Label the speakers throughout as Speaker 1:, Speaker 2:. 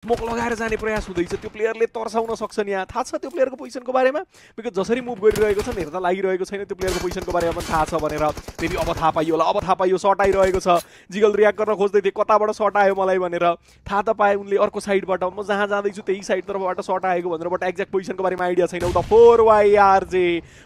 Speaker 1: Smoke लगाएर जाने प्रयास हुँदैछ त्यो प्लेयरले तर्साउन सक्छ नि। थाहा छ त्यो प्लेयरको पोजिसनको बारेमा बिकज जसरी मुभ गरिरहेको छ हेर्दा लागिरहेको छैन त्यो प्लेयरको पोजिसनको बारेमा पनि थाहा छ भनेर। फेरि अब थाहा पाइयो होला, अब थाहा पाइयो सर्ट आइरहेको छ। जिगल रियाक्ट गर्न खोज्दै थिए कताबाट सर्ट आयो मलाई भनेर थाहा त पाए उनले अर्को साइडबाट। म जहाँ जाँदैछु त्यही साइड तर्फबाट सर्ट आएको भनेर, बट एक्ज्याक्ट पोजिसनको बारेमा आइडिया छैन। उता 4YRJ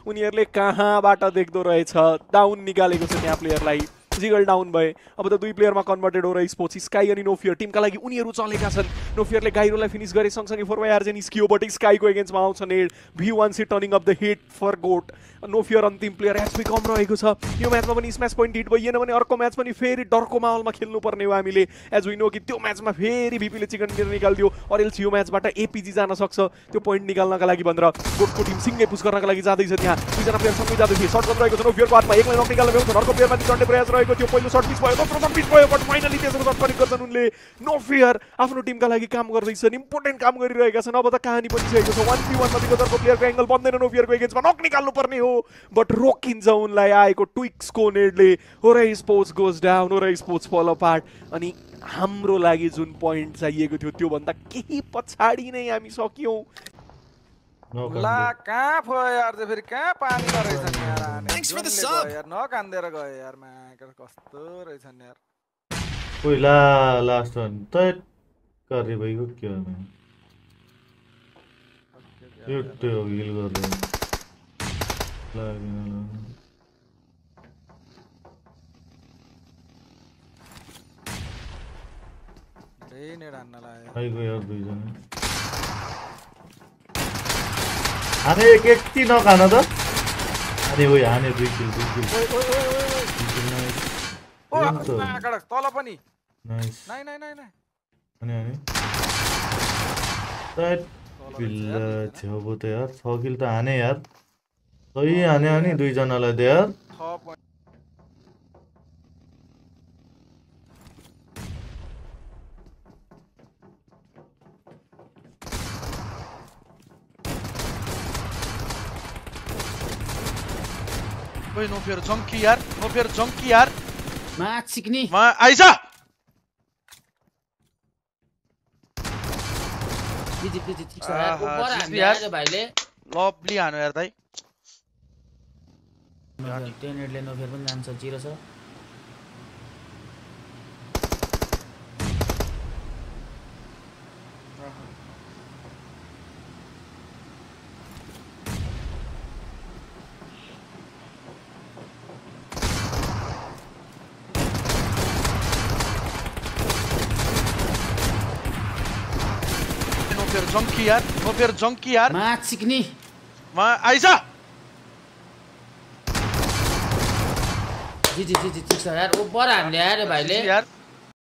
Speaker 1: उनीहरूले कहाँबाट देख्दो रहेछ, डाउन निकालेको छ त्यहाँ प्लेयरलाई। जिगल डाउन भए। अब त 2 प्लेयरमा कन्भर्टेड हो र स्पोर्ट्स स्काई अनि नोफियर टिमका लागि उनीहरू चलेका छन्। नोफियरले गाइरोलाई फिनिश गरे सँगसँगै 4YRJ निस्कियो, बट स्काईको एगेन्स्टमा आउँछ नेड। V1C turning of the hit for goat. No fear अन्तिम प्लेयर एचपी कम रहेको छ। यो म्याचमा पनि स्म्याच पोइन्ट हिट भइएन भने अर्को म्याच पनि फेरि डरको माहौलमा खेल्नुपर्ने हो हामीले। एज वी नो कि त्यो म्याचमा फेरि भिपीले चिकन डिनर निकालिदियो, अरेल्स यो म्याचबाट एपीजी जान सक्छ त्यो पोइन्ट निकाल्नका लागि भनेर गोटको टिम सिङ्गै पुस गर्नका लागि जाँदैछ। त्यहाँ 2 जना प्लेयर सँगै जाँदै थिए। सर्ट गरिरहेको छ नोफियरको हातमा, एकलाई नक निकाल्न भ्याउँछ, अर्को प्लेयरमाथि चढ्ने प्रयास रहेको थियो। पहिलो सर्ट मिस भयो, दोस्रो सर्ट मिस भयो, बट फाइनली तेस्रो सर्ट कनेक्ट गर्छन् उनले। नोफियर आफ्नो टिमका लागि काम गर्दैछन्, इम्पोर्टेन्ट काम गरिरहेका छन्। अब त कहानी बनिसकेको छ। 1v1 मा दिगोदरको प्लेयरको एंगल बन्दैन, नोफियरको एगेन्स्टमा नक निकाल्नु पर्ने हो, बट रोकिन्छ उनलाई आएको ट्विक्सको नेडले। होरै स्पोर्ट्स गोज डाउन, होरै स्पोर्ट्स फल अपार्ट। अनि हाम्रो लागि जुन पोइन्ट चाहिएको थियो त्यो भन्दा केही पछाडी नै हामी सक्यौं।
Speaker 2: ला कहाँ भयो यार, फेरि कहाँ पानी रहेछ नि यार। यार नकान्देर गयो यार, मा कस्तो रहेछन् यार।
Speaker 3: ओइ ला लास्ट वन त कार्य भइगयो के हो यो त्यो हिल गर्दै लाग्दैन।
Speaker 2: नेड हान्न लाग्यो।
Speaker 3: आइगयो यार 2 जना। अरे एकटी नखान त। अरे ओइ हाने 2 किल।
Speaker 2: ओ आकडक तल पनि।
Speaker 3: नाइस।
Speaker 2: नाइ
Speaker 3: अनि त बिल्ला छेउ त यार 6 किल त हाने यार। सही हाने अनि 2 जनालाई दे यार।
Speaker 4: ओइ नोफियर जंकी यार, नोफियर जंकी यार।
Speaker 5: मैच सिक्नी
Speaker 4: मा आइजा।
Speaker 5: बिजी ठीक छ यार। ऊपर हान्ने यार भाइले।
Speaker 4: लभली हानो यार दाइ।
Speaker 5: 10 नेटले नोफियर पनि जान्छ, 0 छ।
Speaker 4: जंकी यार, नोफियर जंकी यार।
Speaker 5: मैच सिक्नी
Speaker 4: मा आइजा।
Speaker 5: जी ठीक छ यार। ऊपर हान्ने यार भाइले।
Speaker 4: यार